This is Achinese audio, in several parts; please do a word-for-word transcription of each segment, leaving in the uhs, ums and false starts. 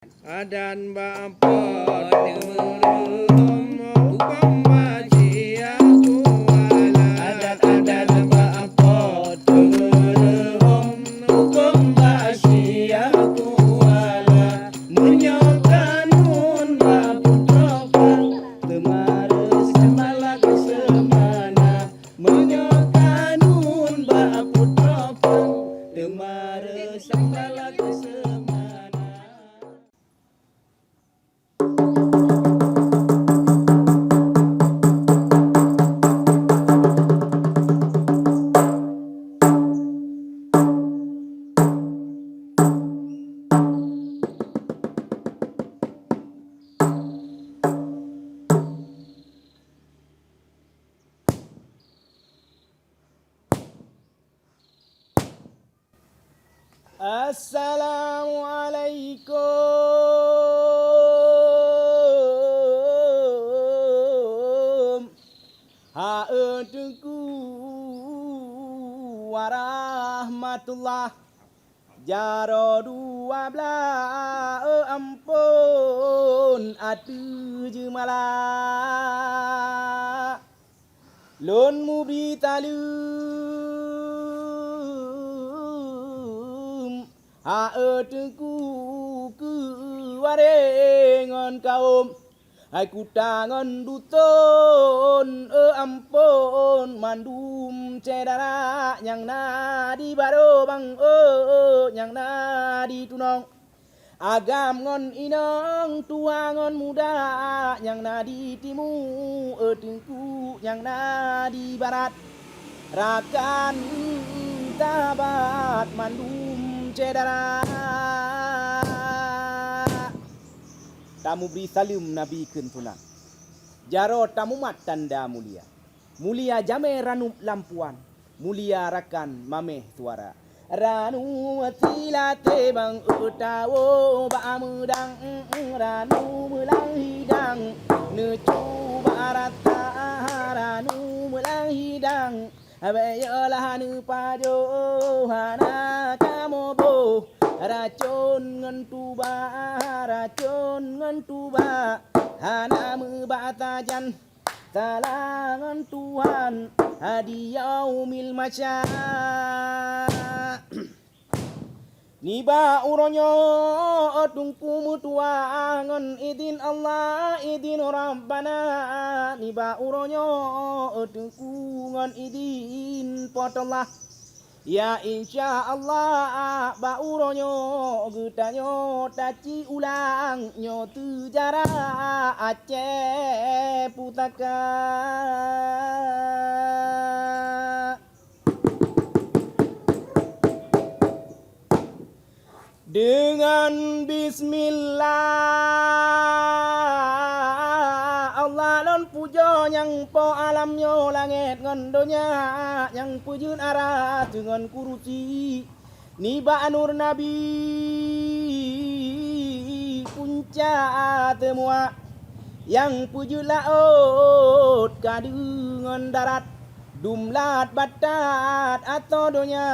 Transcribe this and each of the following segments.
Adan bak Po teumeureuhom, hukôm bak Syiah kuala. Adan-adan bak Po teumeureuhom, hukôm bak Syiah kuala. Meunyoe kanun bak putroe pang, teuma reusam balak seumana. Meunyoe kanun bak putroe pang, teuma reusam balak seumana. Assalamualaikum. Haeu Teungku warahmatullah. Jaroe dua blaih, ampôn ateueh jeumala. Lôn mubri saleuem, haeu Teungku keu warée ngon kawôm. Hai kuta ngon duson, eu ampôn, mandum syedara nyang na di barô bang, eu nyang na di tunong. Agam ngon inong, tuha ngon muda, nyang na di timu, eu Teungku nyang na di barat. Rakan sahabat mandum syedara. Tamubri saleuem Nabi kheun sunan. Jaroe tamumat tanda mulia. Mulia jamé ranup lampuan. Mulia rakan maméh suara. Ranup silaté bang, eu tawoe bak meudang, ranup meulang hidang, neucu bak rata, ranup meulang hidang. Bék yoh lah neupajoh, hana kamoe boh, racon ngon tuba, racon ngon tuba, hana meubak sajan, salah ngon Tuhan, di yaumil mahsyar. Nibak uroe nyoe Teungku meutuah ngon idhin Allah, idhin Rabbana. Nibak uroe nyoe Teungku ngon idhin Po teu Allah. Ya insya Allah bak uroe nyoe geutanyoe taci ulang nyoe seujarah Aceh Pusaka. Deungon bismillah Allah lôn pujoe nyang po alam nyoe langét ngon donya, nyang peujeuet aras deungon kurusi. Nibak nur Nabi punca teumua, nyang peujeuet laôt ka deungon darat, dumlat batat ateueh donya,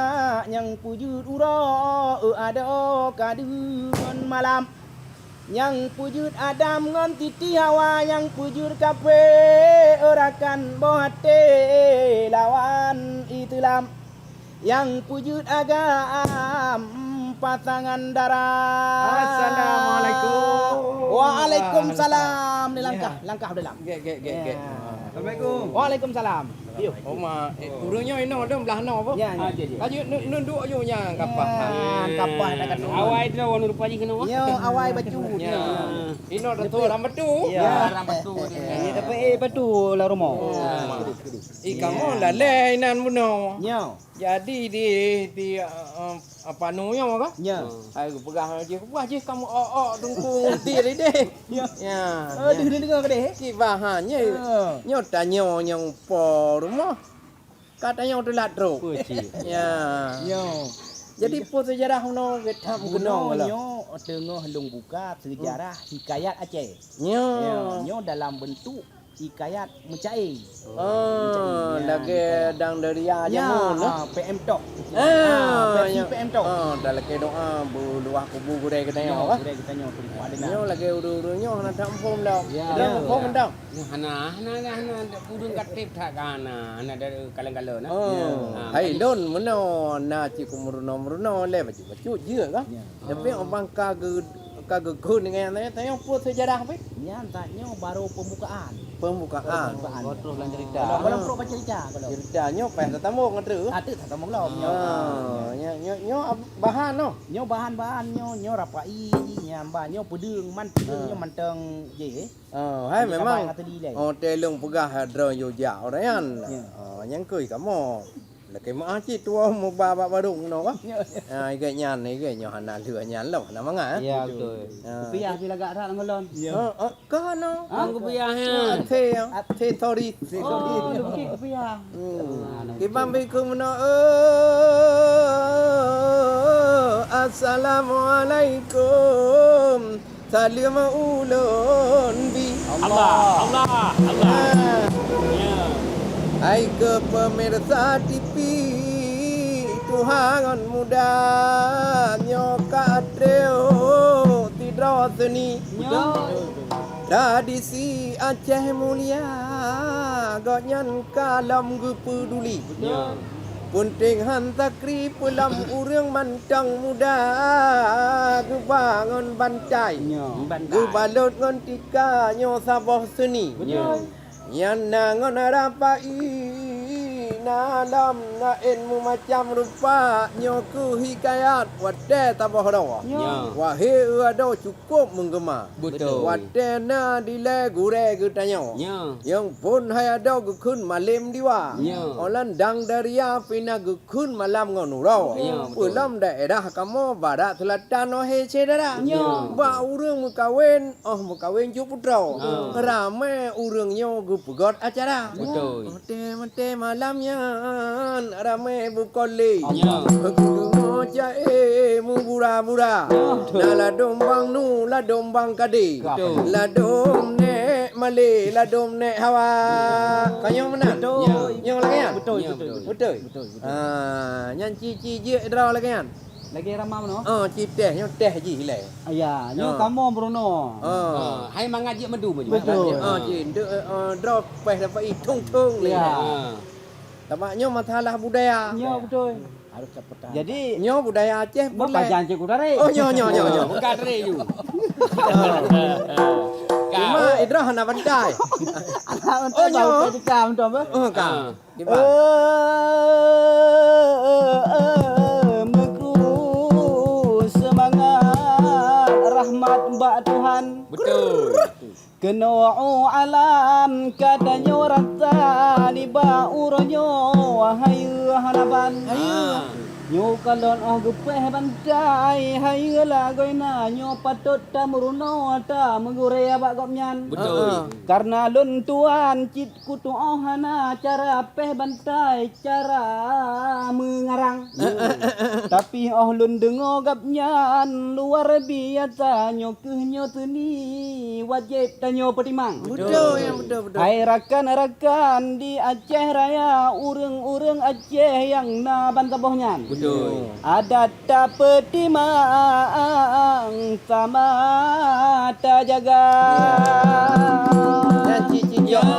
nyang peujeuet uroe adoe ka deungon malam, nyang peujeuet Adam ngon Siti Hawa, nyang peujeuet kafé rakan boh até lawan Islam. Nyang peujeuet agam pasangan dara. Assalamualaikum. Waalaikumsalam. Ni langkah, langkah dalam. Gek, gek, gek, gek. Ya. Assalamualaikum. Waalaikumsalam. Yuk. Oma, eh, ureueng nyoe inoe dong blah noe apa? Ya, ya. Ah, jadi. Lanjut, nu-, nunduk aju nyang kapah. Ya, kapah dah kata. Awai tu wan rupa jih kena wah. Nyoe awai bacut. Ya. Inoe dah tu orang batu. Ya. Ya, orang batu dia. Ya, tapi, eh, batu lah rumah. Oh. Eh, kamu lalai inan bunoe. Nyoe. Jadi di, di, eh, eh, apa nu nyoe apa? Nyoe. Hai peugah jih, peugah jih kamu ok-ok Teungku Muti deh. Ya. Ya. Oh, ya. Deuh deungoe keudeh. Kiban nyoe. Ya. Nyoe tanyoe nyang po rumoh. Ka tanyoe teulat trok. Betul. Ya. Nyoe. Jadi po seujarah bunoe geutam bunoe keunoe lah. Nyoe teungoh lôn buka seujarah hikayat Aceh. Nyoe. Ya, nyoe dalam bentuk Hikayat meucai. Oh, meucai. Ya, lagèe hikayat. Dang Deuria jameun, nah. Ah, P M Tok. Ah, versi ya. P M Tok. Ah, dah lakèe doa beuluwah kubu gurèe geutanyoe, ya, bah. Gurèe geutanyoe, Teungku Adenan. Nyoe lagèe ureueng-ureueng nyoe hana that muphom dah. Ya. Ada muphom dak? Ya, hana, hana, hana, hana, ureueng ka trép that ka hana, hana dari kalon-kalon, nah. Oh. Ya. Ah, hai lôn meunoe na cit kumeurunoe-meurunoe lé bacut-bacut jeuet kah? Ya. Tapi oh, abang ka geu-, ka geukheun ngon nyan, tanyoe peue seujarah pih? Nyan tanyoe barô pembukaan. Pembukaan. Pembukaan. Oh, terus lam cerita. Kalau, kalau trok baca cerita, kalau. Cerita nyoe payah tatambong ngon treuk. Ah, teuk tatambong lom nyoe. Ah, nyoe, nyoe, nyoe ab-, bahan noh. Nyoe bahan-bahan nyoe, nyoe rapai, nyan bah, nyoe peudeueng, man peudeueng nyoe mantong jih, eh. Ah, hai memang. Watèe lôn peugah droe yue jak ureueng nyan. Ya. Ah, nyang keu kamoe. Lakèe meu'ah cit tuwoe muba bak barong nyoe kah? Ya. Ah, igèt nyan, igèt nyoe hana lheueh nyan lom, hana mangat, eh? Ya, betul. Ah. Kupiah pih lagak that ngon lôn. Ya. Ah, ah, ka na. Ah, kupiah, ya. Ah, thé, ya. Thé, sorry. Oh, sorry. Lôn pikir kupiah. Hmm. Ah, kiban bikeu meunoe, eh, assalamualaikum. Saleuem ulôn bi. Allah, Allah, Allah. Ah. Ya. Hai keu pemirsa T V tuha ngon muda, nyoe ka trép sidroe seuni. Nyoe. Tradisi Aceh mulia, gobnyan ka lom geupeuduli. Nyoe. Peunteng han takri peulom ureueng mantong muda geuba ngon bantai. Nyoe. Bantai. Geubalot ngon tika nyoe saboh seuni. Betul. Nyan na ngon rapai, na lom na ilmu macam rupa nyoe keuh hikayat watèe taboh droe. Nyoe. Wahé adoe cukôp meugema. Betul. Watèe na dilèe gurèe geutanyoe. Nyoe. Nyang phôn hai adoe geukheun malém diwa. Nyoe. Óh lheueh dang Deuria pih na geukheun malam ngon uroe. Nyoe, betul. Peulom daerah kamoe barat seulatan, wahé syedara. Nyoe. Bak ureueng meukawen, óh meukawen cut putroe. Ah. Ramé ureueng nyoe geupeugöt acara. Betul. Watèe-watèe malam nyan ramé bukon lé. Nyoe. Geudeungoe ca'e meubura-bura. Betul. Na ladôm bang nu, ladôm bang kadé. Betul. Ladôm nèk malé, ladôm nèk hawa. Ka nyoe meunan? Betul. Nyoe lagèe nyan? Betul, betul, betul. Betul. Betul, betul. Ah, nyan ci-ci jeuet droe lagèe nyan. Lagèe rama meunoe? Oh, ci teh, nyoe teh jih ilèe. Ah, ya, nyoe kamoe meurunoe. Oh. Ah, hai mangat jeuet meudu. Betul. Oh, ci, droe pèh dapat i thong-thong lé. Ya. Ah. Teuma nyoe masalah budaya. Nyoe betul. Harus tapeutahan. Jadi, nyoe budaya Aceh. Bukan pajang cek udara. Oh, nyoe, nyoe, nyoe, nyoe. Bukan re you. Cuma Idroh hana pandai. Anak untuk bau nyoe. Tadi kam tu apa? Oh, ka. Ah. Kiban? Eh, eh, eh, eh, meukru seumangat rahmat bak Tuhan. Betul. Keunoe alam ka tanyoe rasa nibak uroe nyoe, wahai hanaban. Ah. Nyoe kalon óh geupèh bantai, hai lagoina nyoe patot tameurunoe tameugurèe bak gobnyan. Betul. Ah. Karna lôn tuan cit kutu'oh hana cara pèh bantai, cara meungarang. Tapi óh lôn deungoe gobnyan luar biasa, nyoe keuh nyoe seuni wajéb tanyoe peutimang. Betul, ya, betul, betul. Hai rakan-rakan di Aceh Raya, ureueng-ureueng Aceh nyang na ban saboh nyan. Betul. Adat tapeutimang sama tajaga. Ya. Dan cicing nyoe.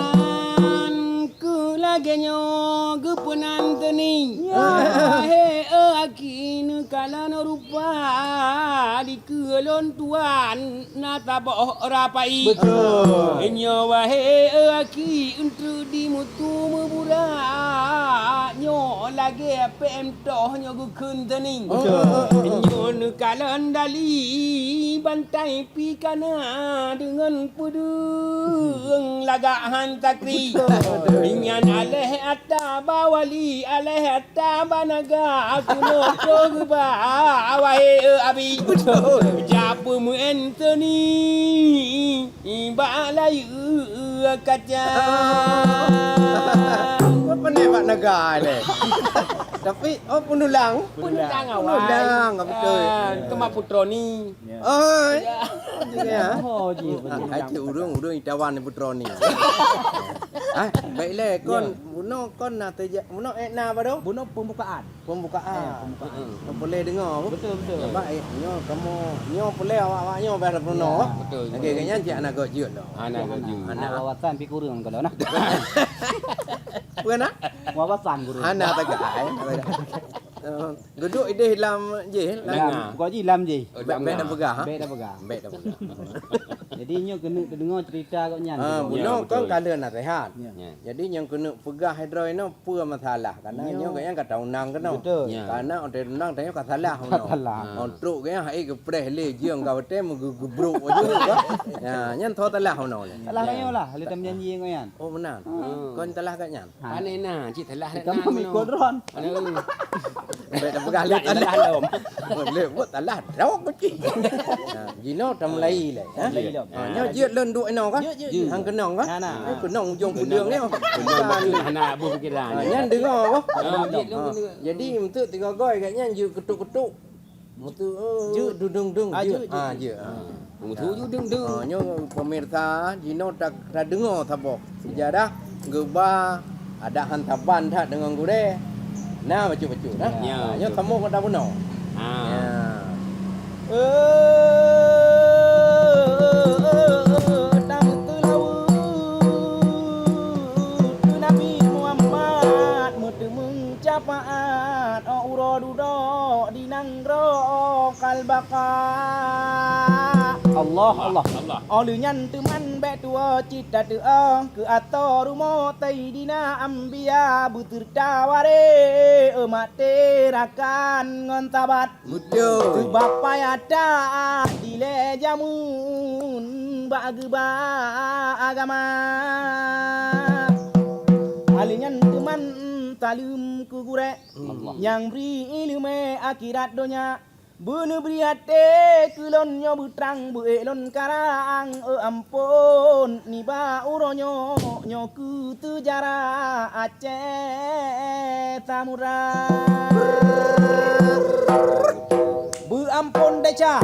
Nyan keuh lagèe nyoe geupeunan teuning. Ya. Wahé, eh, aki neukalon rupa dikeue lôn tuan na taboh rapai. Betul. Nyoe wahé, eh, aki, eunteuk di mutu meuburak, nyoe lagèe P M Toh nyoe geukheun teuning. Betul. Nyoe neukalon dali bantai pih kana deungon peudeueng lagak han takri. Betul, betul. Nyan aléh ata bawali, aléh ata banaga, keunoe troh geuba, wahé, eh, abi. Betul. Japeumeu'en teuning bak layeue kaca. Apa ni bak naga ni? Tapi, oh, Penulang. Penulang awai. Penulang, betul. Ah, itu mah Putroni. Ya. Oh, ya. Oh, ji, Ah, betul. Haji ureueng, ureueng itawan ni Putroni. Ah, baik lé, kon, Ya. bunoe kon na teujak, bunoe, eh, na apa tu? Bunoe pembukaan. Pembukaan. Eh, pembukaan. Heeh. Boleh dengar, Bu? Betul, betul. Nampak, eh, nyoe kamu, nyoe boleh awak-awak nyoe biar pernah. Ya. Betul, Okey, betul. Kayaknya cik anak gok jeuet dah. Anak gok jeuet. Anak. Ah, wawasan pi kurang kalau nah. Bukan, ah? Wawasan guru. Hana tagak, eh? Eh, geuduk ideh lam jih, lam Lam. Bukan ji lam jih. Oh, Bek, lam bek dah ngah. Peugah, ha? Bek dah peugah. Bek dah peugah. Jadi, nyoe keuneuk teudeungoe cerita gobnyan. Ah, Ya, bunoe betul. Kon ka lheueh nasihat. Ya. Ya. Jadi, nyang keuneuk peugah droe nyoe peue masalah. Karena Ya. nyoe gobnyan ka taundang keunoe. Betul. Ya. Karena watèe taundang tanyoe ka salah Ka bunoe. salah. Ah. Untuk gobnyan hai geupreh lé jeueng ka watèe meugeubrok aju ka. Ya, nyan tho salah bunoe lé. Salah Ya. nyoe lah, lé tam janji ngon nyan. Oh, meunan. Hmm. Kon salah gobnyan. Ha. Pane na, cit salah Kita nak mami bunoe. Kodron. Aduh. Sampai dah peugah lé Dah, salah. dah lom. Lé buet salah, dok kucing. Ha, jinoe dah mulai lé, ha? Mulai lom. Ha, nyoe jeuet lôn duek inoe kan? Jeuet, jeuet, jeuet. Hang keunong kan? Nah, nah. Eh, keunong ujong Keunong. pedeueng nyoe. Keunong betul, anak buah pikiran. Ha, nyan deungoe, boh. Ha, jeuet lôn Ha. keunong. Jadi, untuk tiga goi kat nyan jeuet ketuk-ketuk. Betul. Jeuet. Dung, dung, dung. Ah, Jeuet. jeuet. Ah. Dung, dung, dung, dung. Ah, nyoe pemirsa, jinoe ta-, tadeungoe saboh sejarah geuba adak han saban that deungon gurèe. Na bacut-bacut, nah. Ya, Ah, nyoe betul. sambung kota bunoe. Ah. Ya. Eh, tam teulaweuet, Nabi Muhammad meuteumeung syafaat, oh, uroe dudoe di nanggroe Kalbaka. Allah, Allah. Allah. Oh lheueh nyan teuman bèk tuwoe cit tateu'oh keu ateueh rumoh Saidina Ambia beuseureuta wareh, eh, maté rakan ngon sabat. Beutôi. Keu bapai ata dilèe jameun bak geuba agama. Hal nyan teuman saleuem keu gurèe Allah. Nyang bri ileumèe akhirat donya. Beuneubri até keu lôn nyoe beutrang beu-ék lôn karang, eu amphon, nibak uroe nyoe, nyoe keuh seujarah Aceh Samudra. Beuamphon desya,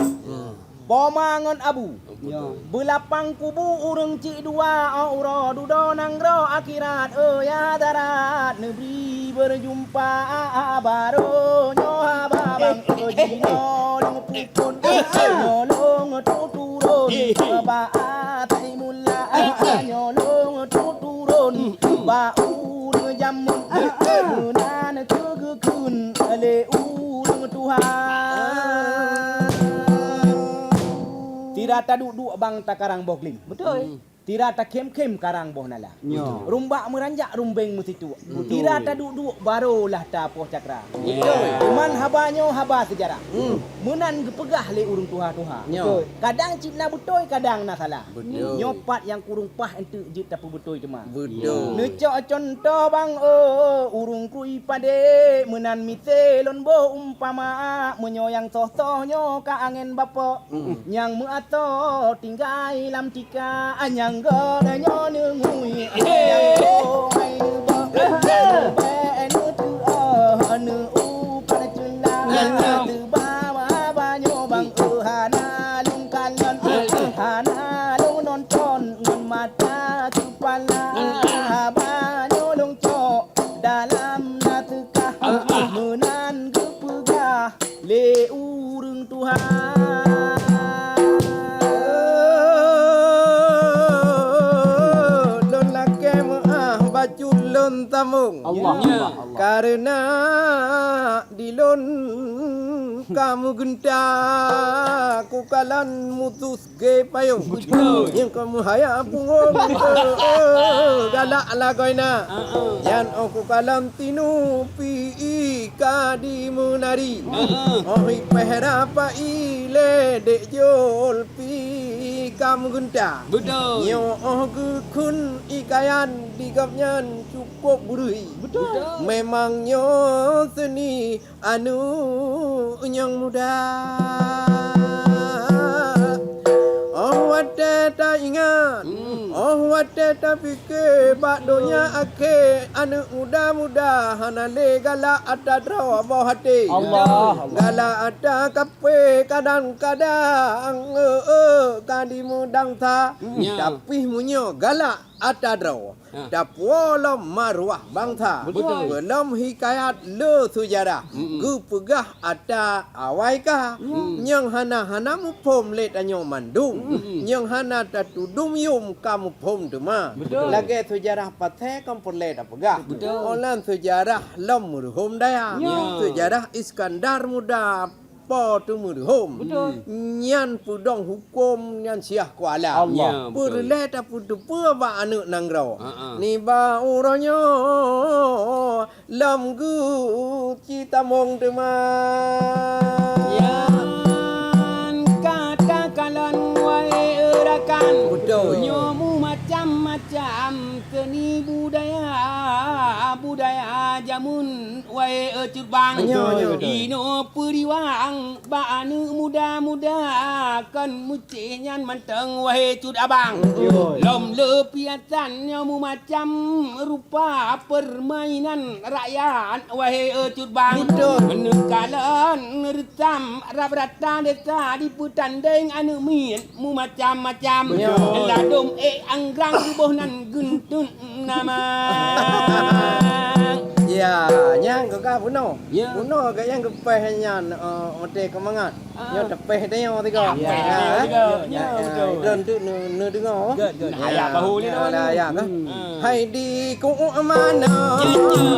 poma ngon abu. Nyoe. Beulapang kubu ureueng cit dua, oh, uroe dudoe nanggroe akhirat, oh, ya hadarat neubri beurjumpa, ah, ah, barô nyoe haba bang, oh, jinoe lôn pukon, nyoe lôn tuturôn, bak atai mula, ah, nyoe lôn tuturôn, bak ureueng jameun, meunan keuh geukheun lé ureueng tuha. Sira taduek-duek bang takarang boh glém. Beutôi. Hmm. Sira takhém-khém karang boh nala. Nyoe. Rumbak meuranjak rumbeng meusituek. Beutôi. Sira taduek-duek barô lah tapoh cakra. Beutôi. Cuman haba nyoe haba seujarah. Hmm. Meunan geupeugah lé ureueng tuha-tuha. Nyoe. Beutôi. Kadang cit na beutôi, kadang na salah. Beutôi. Nyoe pat nyang kureueng paih eunteuk jeuet tapeubeutôi teuma. Beutôi. Neucok cuntoh bang, oh, ureueng krui padé meunan miseue lôn boh umpama, meunyoe nyang soh-soh nyoe ka angén bapok. Mm. Nyang meuasoe tinggai lam tika, nyang geutanyoe neungui, nyang soh hai neubok. Bèk neuteu'oh, neuupan ceula, teuba banyoe bang, oh, hana lôn kalon, hana lôn nonton ngon mata keupala, banyoe lôn cok dalam na teuka, meunan geupeugah lé ureueng tuha. Lôn lakèe meu'ah bacut lôn sambong. Allah, Ya. Allah, Allah. Kareuna di lôn ka meugeunta, kukalon mutus gé payong. Betul. Nyang ka meuhaya punggong, eh, eh, galak lagoina. Ah, ah. Nyan 'oh kukalon tinu pi ka di meunari. Ah, ah. 'Oh ipèh rapai lé dék jol pi ka meugeunta. Betul. Nyoe 'oh geukheun ikayan di gobnyan cukôp beureuhi. Betul. Memang nyoe seuni aneuk nyang muda. 'Oh watèe taingat, Hmm. Oh watée tapike bak donya akhé, aneuëk muda-muda hana lé galak ata droe boh até. Allah. Galak ata kaphé kadang-kadang, eh, eh, ka dimeudangsa. Hmm. Ya. Tapi meunyoe galak ata droe, ha, tapuwoe lom maruah bansa. Betul. Golom hikayat le seujarah, mm-mm, geupeugah ata awai ka. Mm. Nyang hana-hana muphom lé tanyoe mandum. Mm-mm. Nyang hana tatudum yum ka muphom teuma. Betul. Lagée seujarah Pathé kon peureulée tapeugah. Betul. Óh lom seujarah lom Meureuhom Daya. Ya. Seujarah Iskandar Muda Po Teumeureuhom. Betul. Nyan peudong huköm nyan siah kuala. Allah. Ya, betul. Peureulée tapeuteupeue bak aneuëk nanggroe. Ha, ha. Nibak uroe nyoe lom geucitamong teuma. Nyan kata kalon wahé rakan. Betul. Nyoe mumacam-macam seuni budaya, budaya jameun wahé cut bang. Betul, betul. Inoe peuriwang bak aneuëk muda-muda kon meucéh nyan mantong wahé cut abang. Betul. Lom le piasan nyoe mumacam rupa peurmainan rakyat wahé cut bang. Betul. Neukalon reusam rab rata desa dipeutandeng aneuëk miet mumacam-macam. Betul. Ladom ék anggrang geuboh nan geuntun nama. Ya, nyang geuka bunoe. Ya. Bunoe geuh nyang geupéh nyan, eh, watée keumangat. Ah. Nyoe teupéh tanyoe tiga. Ya, ya, ya, ya, ya, betul. Droeneuh tu neu-, neudeungoe. Good, good. Ya, ayah bahu ni ya, dah. Ayah kah? Hmm. Hai di kuuk mana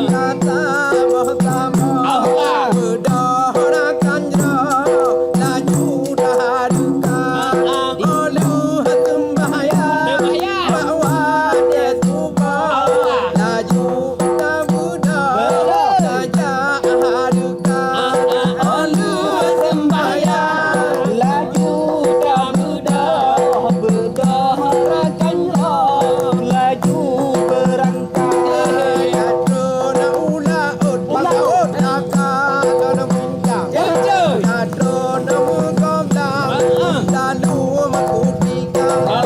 kata bersama. Allah. Beudôh rakan jroh, laju taduka. Ah, ah. Ôh lheueh seumbahyang, seumbahyang, bak watée suboh. Allah. Laju tabeudôh, beudôh, tajak hareuka. Ah, ah. Ôh lheueh seumbahyang, laju tabeudôh, beudôh rakan jroh, laju beurangkat. Hai, atra na u laôt, u laôt, maka atra na meuntang. Ya, betul. Atra na meugomblang, ah, ah, lalu meukutika. Ah, ah.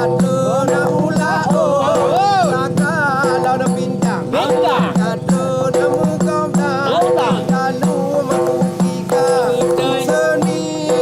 Atra na u laôt, oh, oh, maka atra na meuntang. Bintang. Atra na meugomblang, gomblang, lalu meukutika. Betul. Seuni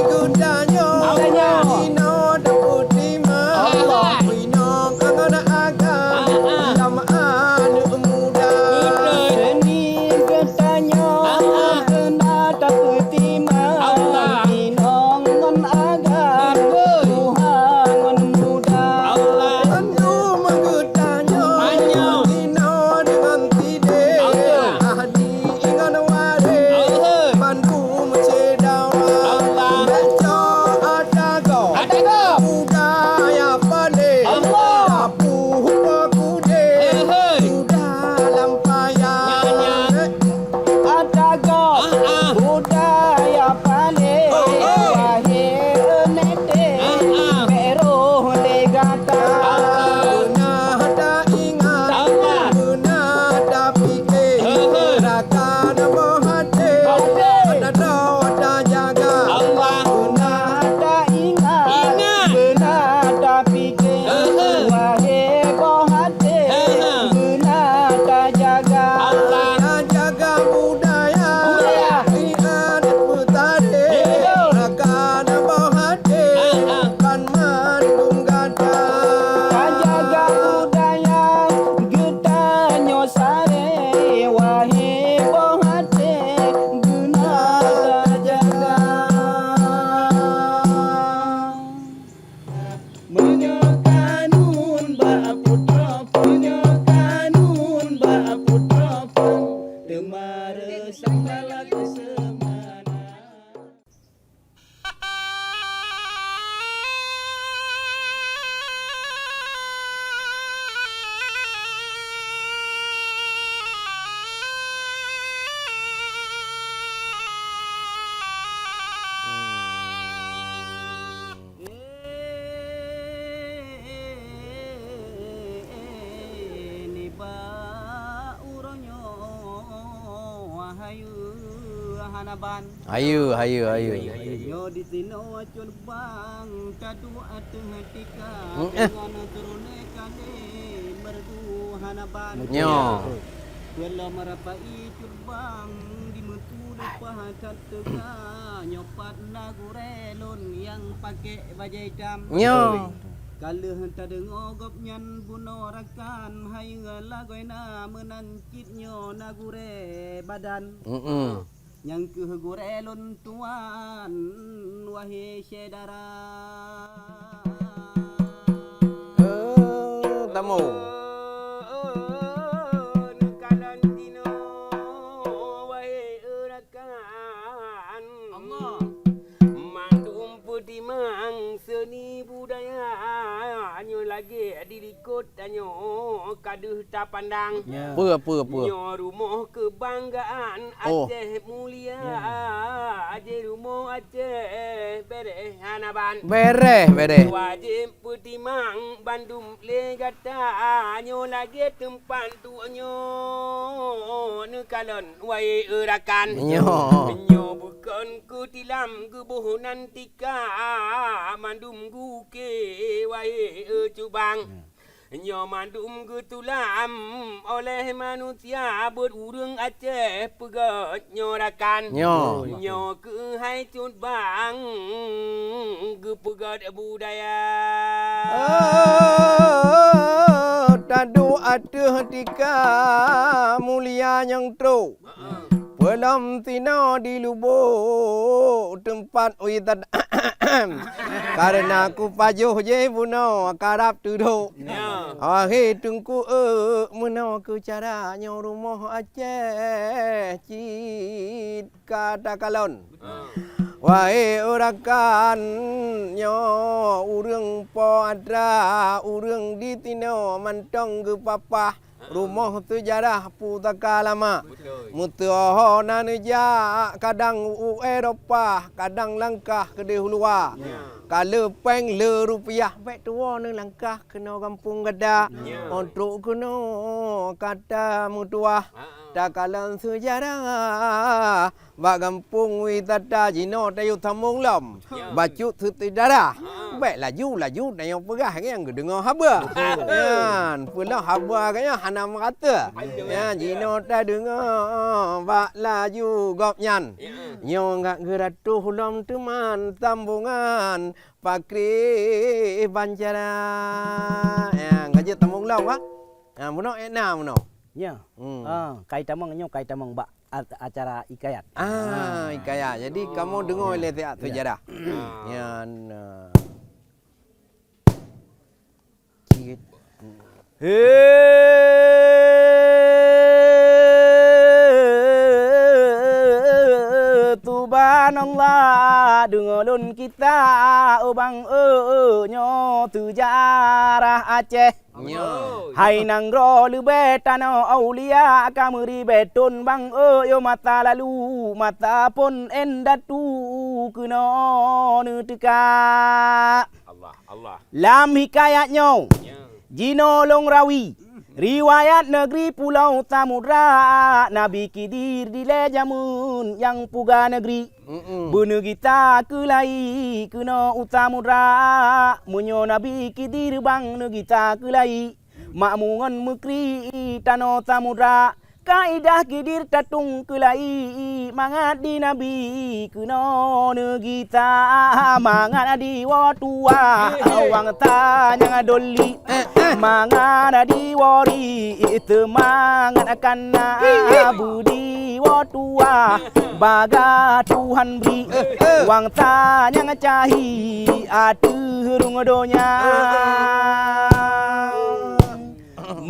geutanyoe, geutanyoe, inoe tapeutimang. Allah. Inong ngon agam, ah, ah, lam aneuëk muda. Betul. Seuni geutanyoe, ah, ah, beuna tapeutimang. Allah. Inong ngon agam, betul, tuha ngon muda. Allah. Mandum geutanyoe, tanyoe, inoe deungon sidéh. Allah. Ahli ngon waréh, oh, hei, mandum syedara. Allah. Bèk cok ata gob, ata gob, budaya paléh. Allah. Tapuh po kudéh, hei, hei, sudah lam paya. Nyan, nyan. Ata gob, ah, ah, budaya paléh. Oh, oh. Wahé aneuk teuh, ah, ah, bèk roh lé gata. Ah, ah. Beuna taingat, ah, ah, beuna tapiké. He, he. Rakan boh até, até, hana droe tajaga. Allah. Beuna taingat, ingat, beuna tapiké. He, he. Wahé boh até, he, he, beuna tajaga. Allah. Tajaga budaya, budaya, iék adat peutarikh, iya, rakan boh até, ah, ah, banmandum gata. Tajaga budaya geutanyoe saréh, wahé boh até, beuna tajaga. Meunyoe kanun bak putroe, meunyoe kanun bak putroe, teuma reusam lagée seumana. Hayeue, hayeue, hayeue. Nyoe di sinoe cut bang, taduek ateueh tika, eh, deungon turoné kalé merdu hana ban. Nyoe. Peulom rapai cut bang, di meutu leupah that teuka, nyoe pat na gurée lôn nyang paké bajée itam. Nyoe. Ka lheueh tadeungoe gobnyan bunoe rakan, hayeue lagoena meunan cit nyoe na gurée badan. Mm-mm. Nyang kheueh gurée lôn tuan, wahé syedara. Eh, tamu. Neukalon sinoe, wahé rakan. Allah. Mandum peutimang seuni budaya nyoe lagée di likot tanyoe ka deuh tapandang. Ya. Peue, peue, peue? Nyoe rumoh keubanggaan, oh, Aceh mulia, ya, Aceh rumoh Aceh beréh hana ban. Beréh, beréh. Wajéb peutimang bandum lé gata nyoe lagée teumpat duek nyoe neukalon wahé rakan. Nyoe. Nyoe bukon kutilam geuboh nan tika mandum gukée wahé cut bang. Ya. Nyoe mandum geutulam oleh manusia buet ureuëng Aceh peugét nyoe rakan. Nyoe. Nyoe keuhai cut bang geupeugét budaya. Oh, taduek ateueh tika mulia nyang trok. Peulom sinoe di lubok teumpat wisata. Kareuna kupajoh jih bunoe karab teudok. Ya. Wahé Teungku, eh, meunoe keu cara nyoe rumoh Aceh cit ka takalon. Ah. Wahé rakan, nyoe ureuëng po atra, ureuëng di sinoe mantong geupapah. Rumoh seujarah pusaka lama. Beutôi. Meutuoho na neujak, kadang u Eropa, kadang langkah keudeh u luwa. Ya. Ka le péng le rupiah, bék tuwoe neulangkah keunoe gampông gata. Ya. Óh trok keunoe ka tameutuwah. Ha, ha. Takalon seujarah. Bak gampông wisata jinoe tayue sambông lom. Ya. Bacut seuti darah. Ha. Bék laju-laju tanyoe peugah nyang geudeungoe haba. Betul. Nyan, peulom haba geuhnyan hana meurata. Betul. Nyan, jinoe tadeungoe bak laju gobnyan. Ya. Nyoe ngat geuratoh lom teuman sambongan pakri bancara. Ya, ka jeuet sambông lom, ha? Ya, bunoe ék na bunoe. Ya. Hmm. Ah, kai tamong nyoe, kai tamong bak a-, acara hikayat. Ah, ah, hikayat. Jadi, oh, kamoe deungoe lé siat, ya, seujarah. Ya. Nyan, ah. Cit. He, subhanallah, deungoe lôn kisah, oh bang, eh, nyoe seujarah Aceh. Nyoe. Hai nanggroe leubeh tanoh aulia ka meuribée thon bang, eh, yoh masa lalu, masa phon indatu keunoe neuteuka. Allah, Allah. Lam hikayat nyoe, ya, jinoe lôn rawi, riwayat neugri pulo samudra, Nabi Khidir dilée jameun nyang puga neugri. Mm-mm. Beuneugita keulayi keunoe u samudra, meunyoe Nabi Khidir bang neugita keulayi. Makmu ngon meukri tanoh samudra, kaidah Khidir tatong keulayi, mangat di Nabi keunoe neugita, mangat di woe tuwah, wangta nyang doli, mangat di woe ri, seumangat kana beudi woe tuwah, bagaih Tuhan bri, wangta nyang cahi ateueh rueng donya.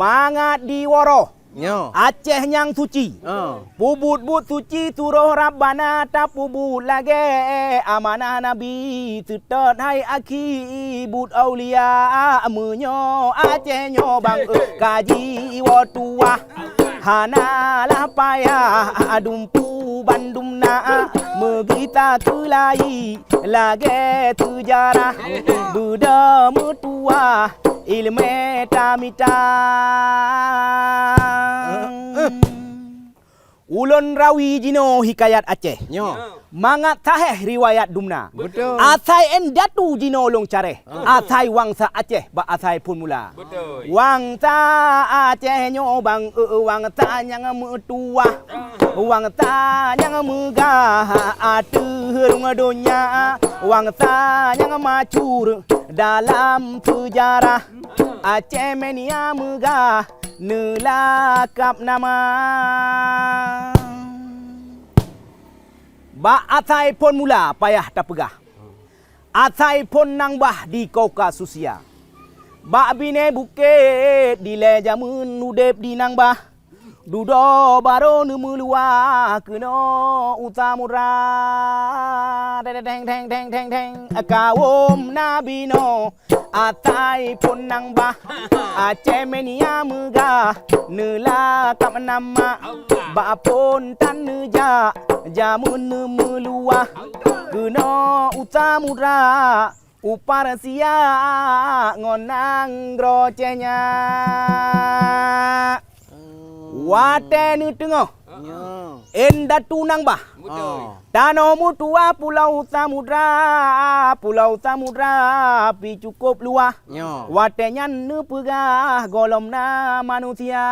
Mangat di woe roh. Nyoe. Aceh nyang suci. Ah. Peubuet buet suci turoh Rabbana tapeubuet lagée amanah Nabi. Seutôt hai akhi buet aulia, meunyoe Aceh nyoe bang, eh, kaji woe tuwah. Hana lah payah dumpu bandum na, meugita keulayi lagée seujarah, beudôh meutuwah iéleumé tamita. Ulôn rawi jinoe hikayat Aceh. Nyoe. Mangat saheh riwayat dumna. Beutôi. Asai indatu jinoe lôn careh. Ah. Asai wangsa Aceh bak asai phon mula. Beutôi. Wangsa Aceh nyoe bang, eh, wangsa nyang meutuwah. Ah. Wangsa nyang meugah ateueh rhueng donya. Wangsa nyang masyhur dalam seujarah. Aceh Mania meugah neulakab nama. Bak asai phon mula payah tapeugah. Asai phon nang bah di Kaukasusia. Bak binéh bukét dilée jamén udeb di nang bah. Dudoe barô neumeuluwa keunoe u samudra. Deng, deng, deng, deng, deng, deng. Kawôm na binoe. Asai phon nang bah, Aceh Mania meugah, neulakab nama. Bak phon tan neujak, jamén neumeuluwa. Keunoe u samudra, u Persia ngon nanggroe China. Watée neuteungoh, nyoe, indatu nang bah. Beutôi. Tanoh meutuwah pulo samudra, pulo samudra pih cukôp luwah. Nyoe. Watée nyan neupeugah gohlom na manusia.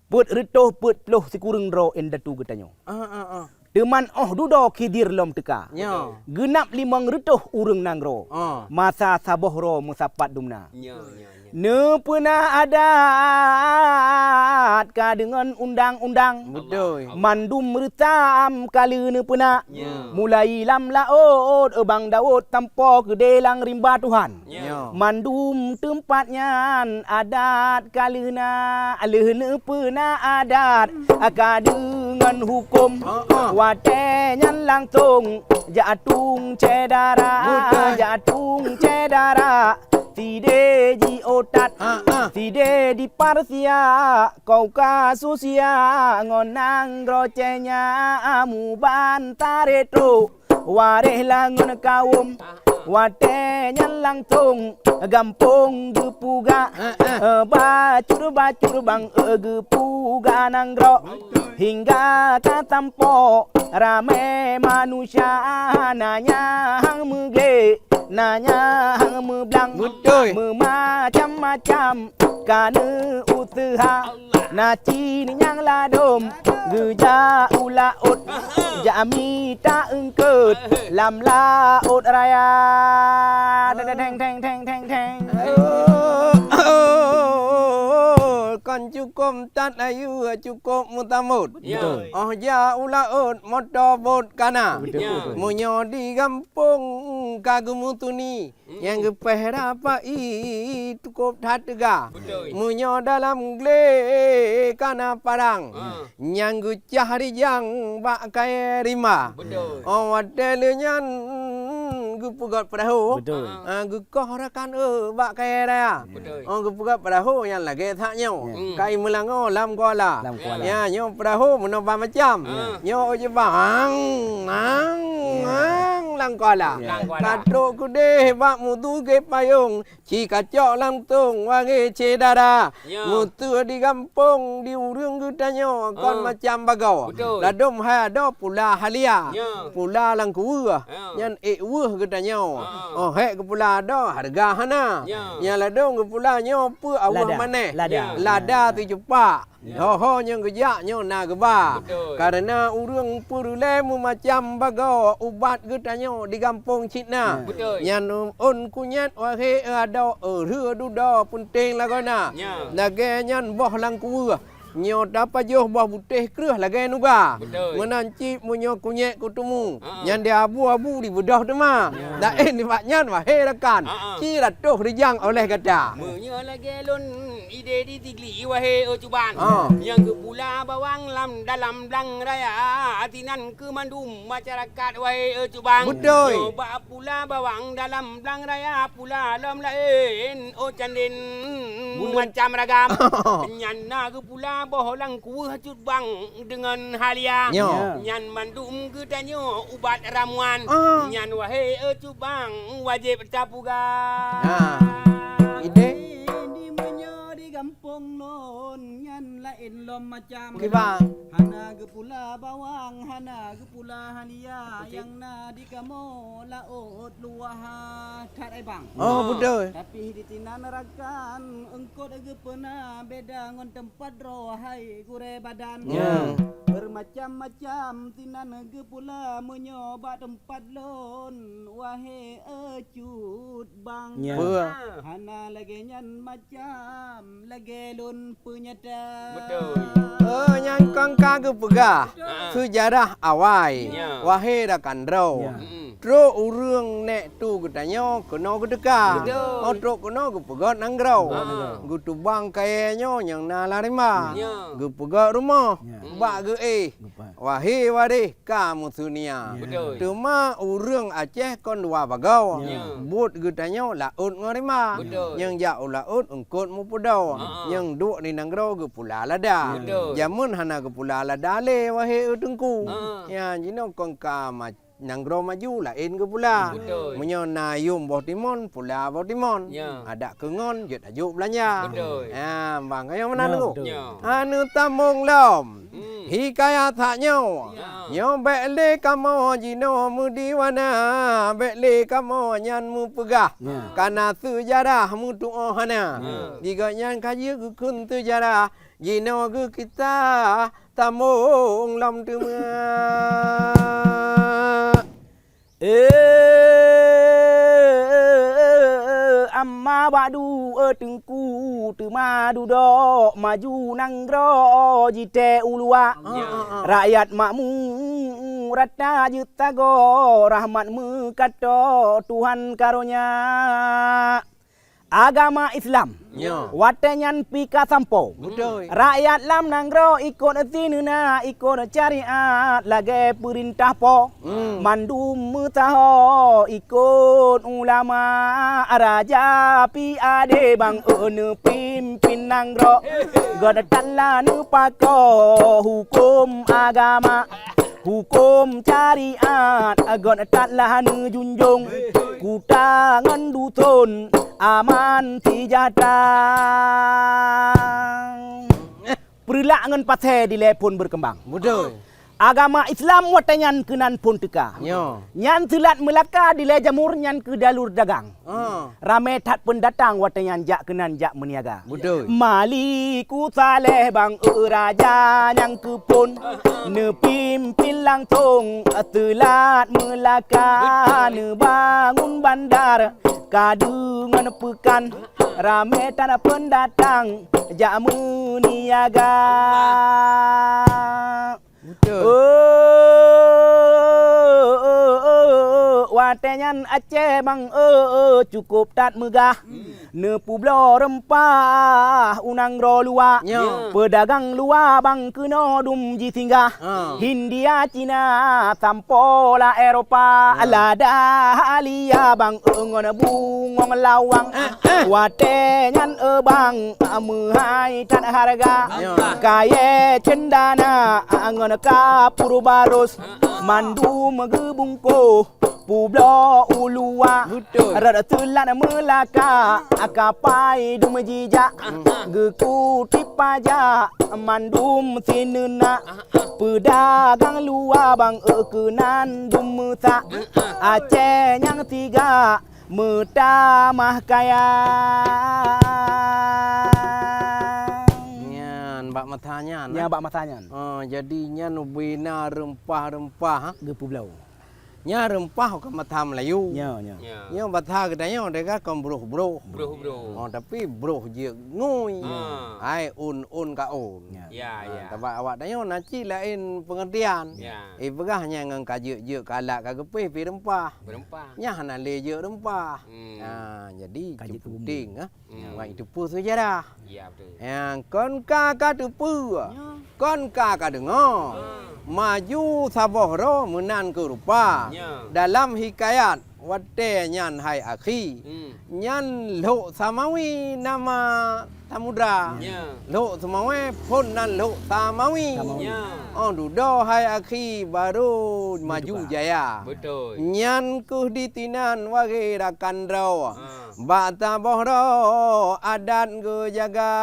Peuet reutôh peuet ploh sikureueng droe indatu geutanyoe. Ah, ah, ah. Teuman óh dudoe Khidir lom teuka. Nyoe. Geunab limong reutôh ureuëng nanggroe. Ah. Masa saboh droe meusapat dumna. Nyoe, nyoe, nyoe. Neupeuna adat ka deungon undang-undang. Beutôi. Mandum reusam ka lheueh neupeuna. Ya. Mulai lam laôt, Bang Daud, sampoe keudéh lam rimba Tuhan. Ya. Mandum teumpat nyan adat ka lheueh na, lheueh neupeuna adat ka deungon huköm. Ha, ha. Watée nyan langsong jak tueng syedara, beutôi, jak tueng syedara. Sidéh jiôh that, ah, ah, sidéh di Persia, Kaukasusia, ngon nanggroe China, muban tarek trok, waréh lah ngon kawôm. Watée nyan langsong gampông geupeugah, ah, ah, eh, bacut-bacut bang, eh, geupeugah nanggroe. Hingga ka sampoe ramé manusia, na nyang meugleh, na nyang meublang. Beutôi. Meumacam-macam ka neuuseuha. Na cit nyang ladôm geujak u laôt, jak mita eungkôt lam laôt raya. Deng, deng, deng. Kon cukôp that ayue, cukôp meutamot. Beutôi. Óh jak u laôt, moto bot ka na. Beutôi, beutôi. Meunyoe di gampông ka geumeutuni, hmm, nyang geupéh rapai cukôp that teuga. Beutôi. Meunyoe dalam glé ka na parang, ah, nyang geucah rijang bak kayée rimba. Beutôi. Óh watée lheueh nyan geupeugét peurahô. Beutôi. Ah, geukoh rakan, eh, bak kayée raya. Beutôi. Oh, geupeugah peurahô nyang lagée that nyoe. Ya. Hmm. Kai meulangoe lam kuala. Lam kuala. Ya, nyoe peurahô meunoe ba macam. Ah. Nyoe ôk jibang, ang, ang, ya, ang lam kuala. Ya. Lam kuala. Ka trok keudeh bak meuduek payong, ci kacok langsong wahé syedara. Ya. Meuseu di gampông di ureuëng geutanyoe kon, ah, macam bagoe. Betul. Ladôm hai adoe pula halia. Ya. Pula lam kuweuh. Ya. Nyan ék weueh geutanyoe. Ah. Oh, hék geupula adoe, hareuga hana. Ya. Nyang ladôm geupula nyoe peue aweueh maneh. Lada. Lada. Lada teucupak. Ya. Ho-ho nyang geujak nyoe na geuba. Betul. Kareuna ureuëng peureulée meumacam bagoe ubat geutanyoe di gampông cit na. Ya. Betul. Nyan ôn kunyét wahé adoe, rheu dudoe peunteng lagoena. Ya. Lagée nyan boh lam kuweuh. Nyoe tapajoh boh butéh kreueh lagée nuga. Beutôi. Meunan cit meunyoe kunyét kuteumé, ha, nyan di abu-abu dibeudôh teuma. Ya. Laén nibak nyan, wahé rakan, ha, ha, ci ratoh rijang oleh gata. Meunyoe lagée lôn idéh di Sigli, wahé, eh, Cubang. Ha. Nyang geupula bawang lam dalam blang raya, sinan keu mandum masyarakat, wahé, eh, Cubang. Beutôi. Nyoe bak pula bawang dalam blang raya, pula lom laén, oh candén, beutôi, macam ragam. Nyan na geupula boh lam kuweuh cut bang deungon halia. Nyoe. Nyan mandum geutanyoe ubat ramuan. Ah. Nyan wahé, eh, cut bang, wajéb tapeugah. Ha. Idéh. Di meunyoe di Gampông lôn nyan laén lom macam. Kiban. Hana geupula bawang, hana geupula halia, nyang na di kamoe laôt luwah that, ai bang. Oh, beutôi. Tapi di tinan rakan eungkôt geupeuna beda ngon teumpat droe hai gurée badan. Ya. Bermacam-macam tinan geupula meunyoe bak teumpat lôn, wahé cut bang. Ya. Peue? Hana lagée nyan macam lagée lôn peunyata. Beutôi. Oh, nyang kon ka geupeugah. Beutôi. Seujarah awai. Ya. Wahé rakan droe. Ya. Mm-mm. Trok ureuëng nèk tu geutanyoe keunoe geuteuka. Beutôi. Oh, trok keunoe geupeugöt nanggroe. Ah. Geutubang kayée nyoe nyang na lam rimba. Ya. Geupeugot rumoh. Ya. Bak geuéh. Geupat. Wahé waréh ka meuseunia. Ya. Beutôi. Teuma ureuëng Aceh kon dua bagoe. Ya. Buet geutanyoe laôt ngon rimba. Beutôi. Nyang jak u laôt eungkôt meupudoe. Ha, ha. Nyang duek di nanggroe geupula lada. Beutôi. Jameun hana geupula lada lé, wahé eu teungku. Ha. Ya, jinoe kon ka ma-, nanggroe maju laén geupula. Beutôi. Meunyoe na yuem boh timon, pula boh timon. Ya. Adak keu ngon, jeuet tajok beulanja. Beutôi. Ha, bang, kayong meunan. Ya, beutôi. Ya. Aneuk tamong lom. Hmm. Hikayat that nyoe. Ya. Nyoe bék lé kamoe jinoe meudiwana, bék lé kamoe nyan meupeugah. Ya. Kana seujarah meutuoh hana. Ya. Di gobnyan ka jeuet geukheun seujarah, jinoe geuh kisah tamong lom teuma. Eh, amma ba'du, eh, Teungku, teuma dudoe maju nanggroe jitée u luwa. Ya. Rakyat makmu rata jeuet sagoe, rahmat meukato Tuhan karonya. Agama Islam. Nyo. Watée nyan pih ka sampoe. Beutôi. Rakyat lam nanggroe ikot sineuna, ikot syariat lagée peurintah po. Hmm. Mandum meusaho ikot ulama, raja pih adé bang eu neupimpin nanggroe. Geutanlah neupakoe huköm agama. Huköm syariat geutanlah neujunjung, kuta ngon duson aman seujahtera. Peureulak ngon pasé dilée phon beukeumbang. Beutôi. Agama Islam watée nyan keunan phon teuka. Nyo. Nyan seulat Meulaka dilée jamur nyan keu jalur dagang. Ah. Ramé that peundatang watée nyan jak keunan jak meuniaga. Beutôi. Maliku Saleh bang eu raja nyang keuphon, neupimpin langsong seulat Meulaka, neubangun bandar, ka deungon peukan, ramé that peundatang jak meuniaga. Beutôi. Oh, oh, oh, oh, watée nyan Aceh bang, oh, oh, cukôp that meugah. Hmm. Neupubloe reumpah u nanggroe luwa. Nyo. Peudagang luwa bang keunoe dum jisinggah. Ha. Hindia, Cina, sampoe lam Eropa. Ya. Lada halia bang, oh, ngon bungong lawang. Eh, eh. Watée nyan, eh, bang, meuhai that hareuga. Ya. Kayée cendana ngon kapur barôh, mandum geubungkoh publoe u luwa. Beutôi. Rot seulat Meulaka, kapai dum jijak, geukutip pajak mandum sineuna. Peudagang luwa bang eu keunan dum meusak, Aceh nyang siga meutamah kaya. Nyan bak masa nyan, nyan eh? Bak masa nyan. Oh, jadi nyan ubé na reumpah-reumpah, ha? Geupubloe. Nyan reumpah ka masa Meulayu. Nyo, nyo. Ya. Nyo basa geutanyoe deka kon broh-broh. Broh-broh. Oh, tapi broh jeuet ngui. Ah. Hai ôn-ôn ka ôn. Ya. Ya, ah, ya. Sabab awak tanyoe na cit laén peungeurtian. Ya. Eh, peugah nyan ngon ka jeuet-jeuet ka alat ka geupéh pih reumpah. Beureumpah. Nyan hana lé jeuet reumpah. Hmm. Ha, jadi ka jeuet keu bumbu. Ceuputing, ah. Hmm. Ngon itu pun seujarah. Ya, betul. Nyang kon ka ka teupeue, ya, kon ka ka deungoe. Hmm. Maju saboh droe meunan keu rupa. Ya. Dalam hikayat watée nyan hai akhi. Hmm. Nyan Lhok Samawi nama samudra. Ya. Lhok Samawi phon nan Lhok Samawi. Samawi. Ya. Oh, dudoe hai akhi baru maju jaya. Betul. Nyan keuh di tinan wahé rakan droe. Ha. Bak saboh droe adat geujaga.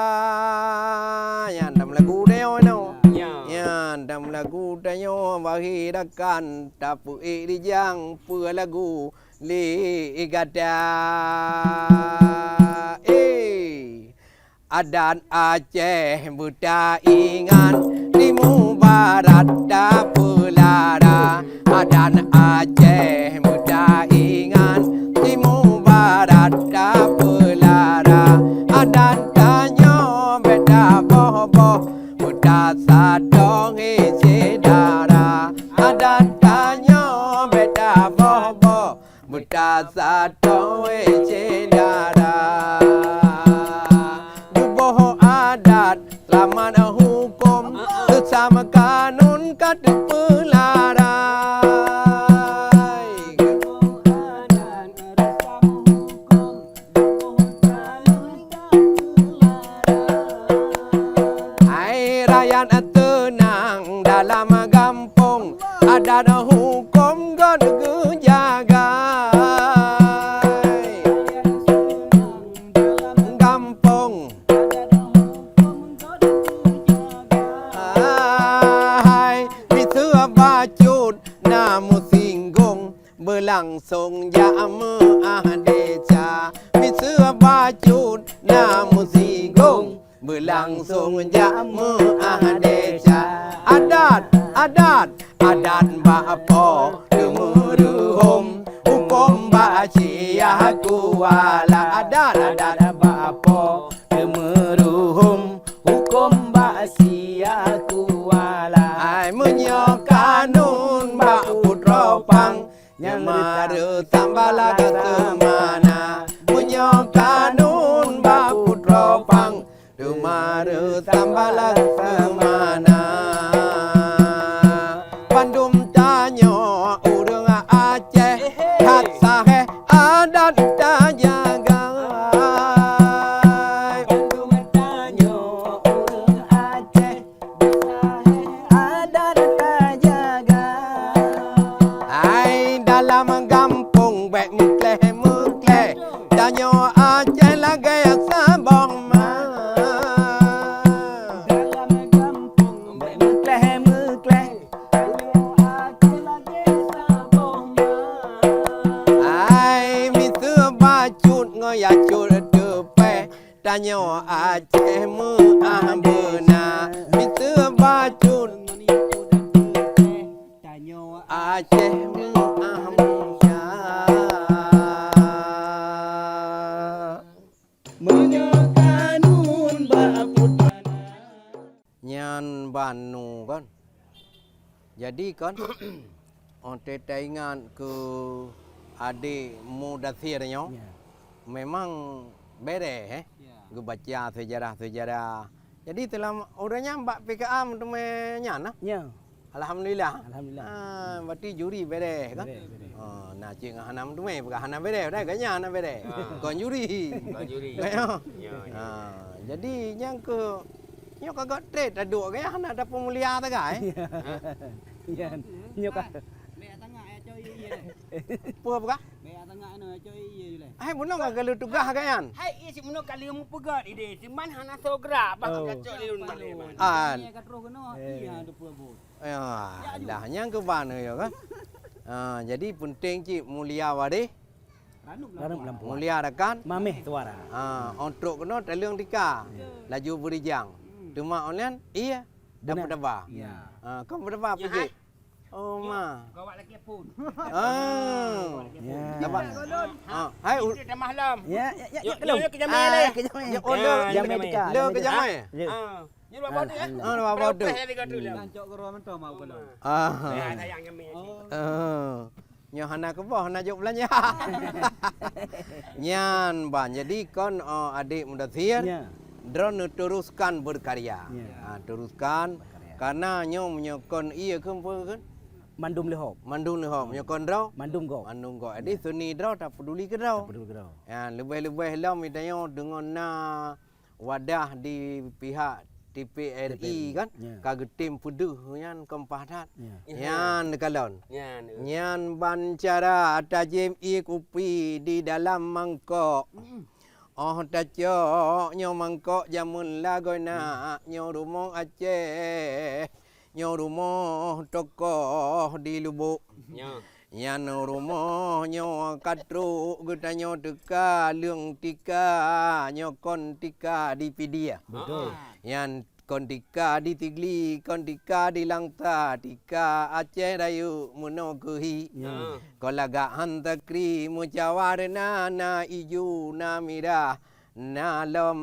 Nyan tam lagu tanyoe nyoe. Ya. Nyan tam lagu tanyoe, bagi rakan tapeuék rijang peue lagu lé gata. Eh. Adat Aceh beutaingat, timu barat tapeulara. Adat Aceh beutaingat, timu barat tapeulara. Adat tanyoe beda boh-boh, beutasatong hé syedara. Adat tanyoe beda boh-boh, beutasatong hé syedara. Tuboh adat seulamat huköm, reusam kanun ka teupeulara. Hai rakyat teunang dalam gampông, adat huköm göt geujaga. Gampông. Hai, miseue bacut na meusinggong, beulangsong jak meuah desya. Miseue bacut na meusinggong, beulangsong jak meuah desya. Adat, adat, adat bak po teumeuruhom, huköm bak siah kuala. Adat, adat bak po teumeuruhom, huköm bak siah kuala. Ai meunyoe kanun bak putroe pang, nyang mareutam bala ka seumana. Meunyoe kanun bak putroe pang, teuma reusam bala seumana. Bandum tanyoe ureuëng Aceh, that sahéh adat tajaga. Bandum tanyoe ureuëng Aceh, adat tajaga. Hai dalam gampông bék meukleh-meukleh, tanyoe Aceh lagée saboh ma. Dalam gampông bék meukleh-meukleh, tanyoe Aceh lagée saboh ma. Hai miseue bacut ngon yacut teupeh, tanyoe Aceh meuah beuna, miseue bacut. Tanyoe Aceh meuah beuna. Meunyoe kanun bak putroe. Nyan ban nu kon. Jadi kon, oh, teuingat keu adék Mudasir nyoe, ya, memang bereh, eh, ya, geubaca seujarah-seujarah. Jadi teulam ureuëng nyan bak P K A meuteumé nyan nah. Ya. Alhamdulillah. Alhamdulillah. Ah, berarti juri bereh kan? Bereh, bereh. Oh, na cit ngon hana meuteumé, bukan hana bereh, dah ganya hana bereh. Ah. Kon juri. Kon juri. Kan, ya? Ya, ya. Ah, jadi nyang keu Nyoe ka gét treb taduek gaya hana tapeumulia sagai. Ya. Nyoe ka. Bèk tangah ya coy ié. Peue peugah? Bèk tangah anu ya coy ié lé. Hai bunoe ka geuleue tugaih gaya nyan. Hai ié si bunoe ka lheueh meupeugét idé, cuman hana soe gerak bah ka cok lé lôn balik. An. Ka troh keunoe, iya tu peue buet. Ya, dah nyang keuban ya kan. Ah, jadi penting cit mulia waréh. Ranup lampu. Mulia rakan. Mameh suara. Ha, ôk trok keunoe taleueng tika. Ya. Laju beurijang. Hmm. Teuma online, iya. Beuna. Dapat daba. Ya. Ha, kon daba peujeuet. Oh, ma. Gawat lagi pun. Ah. Ya. Dapat. Ha, hai u- Itu dah malam. Ya, ya, ya, ya, ya, keulôn. Ya, ya, ke jamé lé. Ah, ke jamé. Ya, oh, le. Ya, jamé tika. Le ke jamé. Ya. Ah. Ni dua baut ya? Ah, dua baut tu. Kan cok ke ruang mentong mau keulôn. Ah. Ya, sayang jamé. Oh. Ah. Nyoe hana keuboh, hana jok beulanja. Nyan ban. Jadi kon, oh, adék Mudasir, ya, droeneuh teruskan berkarya. Ya. Ha, teruskan. Berkarya. Karena nyoe meunyoe kon ié keu peue keu? Mandum leuhob. Mandum leuhob. Meunyoe kon droe? Mandum gob. Mandum gob. Jadi ya, seni droe tapeduli keu droe. Tapeduli keu droe. Ya, leubeh-leubeh lom tanyoe deungon na wadah di pihak T V R I kan, ya, ka geutem peudeuh nyan keumah that. Ya. Nyan neukalon. Nyan. Nyan ban cara tajieb ié kupi di dalam mangkok. Mm. Óh tacok nyoe mangkok jameun lagoina, nyoe rumoh Aceh, nyoe rumoh tokoh di Lubok. Ya. Nyan rumoh nyoe ka trok geutanyoe teuka leueng tika, nyoe kon tika di Pidie. Betul. Nyan kon tika di Sigli, kon tika di Langsa, tika Aceh Rayeuk meunoe keuhi. Ya. Kon lagak han takri meucawarna na ijo na mirah. Na lom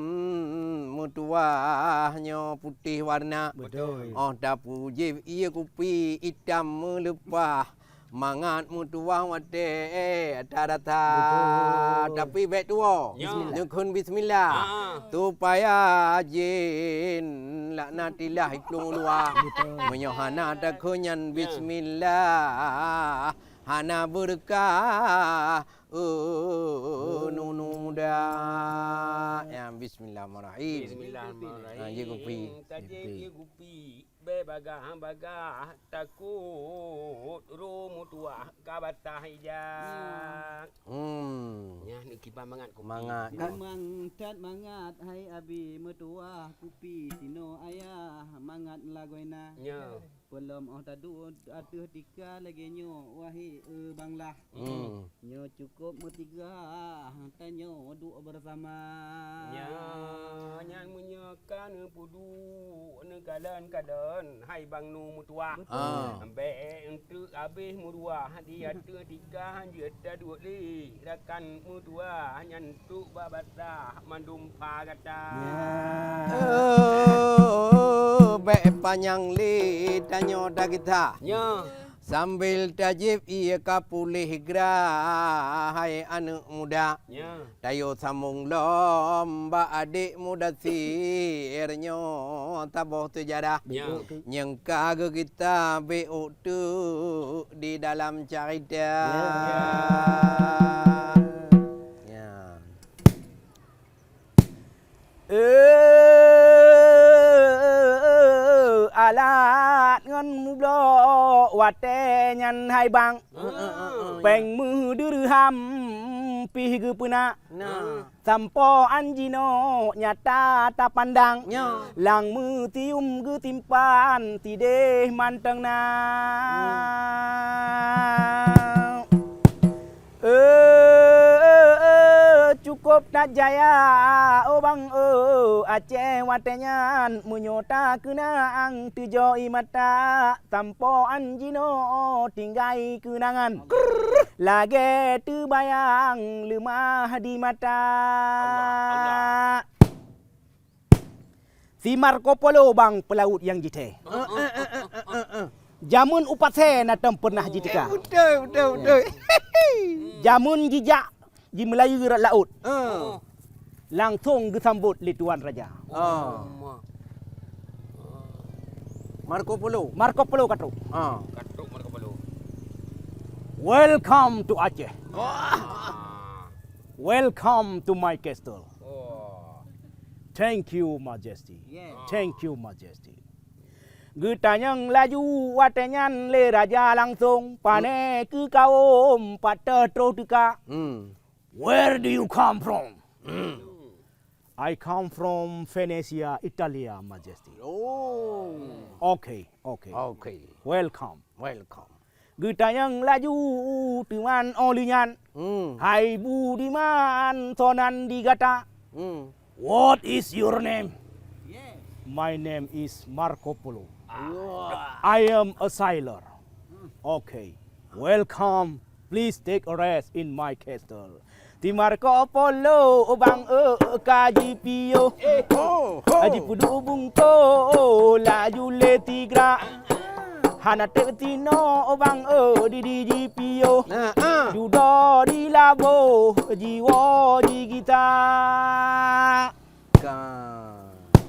meutuwah nyoe putéh warna. Betul. Óh tapujieb ié kupi itam meuleupah. Mangat meutuwah watée tarasa. Betul. Tapi bék tuwoe. Ya. Bismillah. Neukheun bismillah. Ah. Supaya jin laknatillah iplueng u luwa. Betul. Meunyoe hana takheun nyan, ya, bismillah. Hana beureukat. Oh, nunu muda. Ya, bismillahirrahmanirrahim. Bismillahirrahmanirrahim. Ha, ié kupi. Tajieb ié kupi, bék bagah-bagah, takot roh meutuwah ka basah ija. Hmm. Nyan kiban mangat kupi. Mangat, kan? Memang that mangat, hai Abi, meutuwah kupi sinoe ayah, mangat lagoina. Ya. Peulom óh taduek ateueh tika lagée nyoe, wahé, eh, Bang Lah. Hmm. Nyoe cukop meutigah, tanyoe duek bersama. Nyan, nyan meunyoe ka neupeuduek neukalon-kalon, hai Bang Nu meutuwah. Betul. Ah. Bék enteuk habéh meuruwah di ateueh tika jeuet taduek lé. Rakan meutuwah nyan trok bak basah mandum pha gata. Ya. Oh, bék panyang lé tanyoe tagita. Ya. Sambil tajieb ié ka puléh gra, hai aneuëk muda. Ya. Tayue sambong lom bak adék Mudasir nyoe saboh seujarah. Ya. Nyang ka geugita bék ôk teuk di dalam carita. Ya. Ya. Eh, alat ngon mublok watée nyan hai Bang. Heeh, heeh, heeh, ya. Péng meudirham pih geupeunak. Nah. Sampoe an jinoe nyata tapandang. Nyoe. Lam museum geusimpan sidéh mantong na. Hmm. Eh, eh, eh, eh, cukop that jaya, oh Bang, eh, Aceh watée nyan meunyoe takeunang teujoe ie mata. Sampoe an jinoe tinggai keunangan. Lagée teubayang leumah di mata. Allah, Allah. Si Marco Polo Bang peulaut nyang jithée. Jameun u pasé na tom peunah jiteuka. Eh, beutôi, beutôi, beutôi. Jameun jijak jimeulayeue rot laôt. Ah. Langsong geusambot lé tuan raja. Ah. Marco Polo. Marco Polo ka trok. Ah. Ka trok Marco Polo. Welcome to Aceh. Wah. Welcome to my castle. Oh. Thank you, Majesty. Yes. Thank you, Majesty. Geutanyong laju watée nyan lé raja langsong, "Pane keu kawom, pat teuh troh teuka?" Hmm. "Where do you come from?" Hmm. "I come from Venesia, Italia, Majesty." Oh. "Okay, okay. Okay. Welcome." Welcome. Geutanyong laju teuma óh lheueh nyan, hmm, "Hai bu diman, soe nan di gata?" Hmm. "What is your name?" Yes. "My name is Marco Polo." Wah. "I am a sailor." Hmm. "Okay. Welcome. Please take a rest in my castle." Si Marco Polo bang, eh, ka jipiôh. Eh, ho, ho. Jipeuduek bungkôh laju lé sigra. Hana teuk tinoe bang, eh, di, di jipiôh. Nah, ah. Dudoe di laboh jiwoe jigisa. Ka.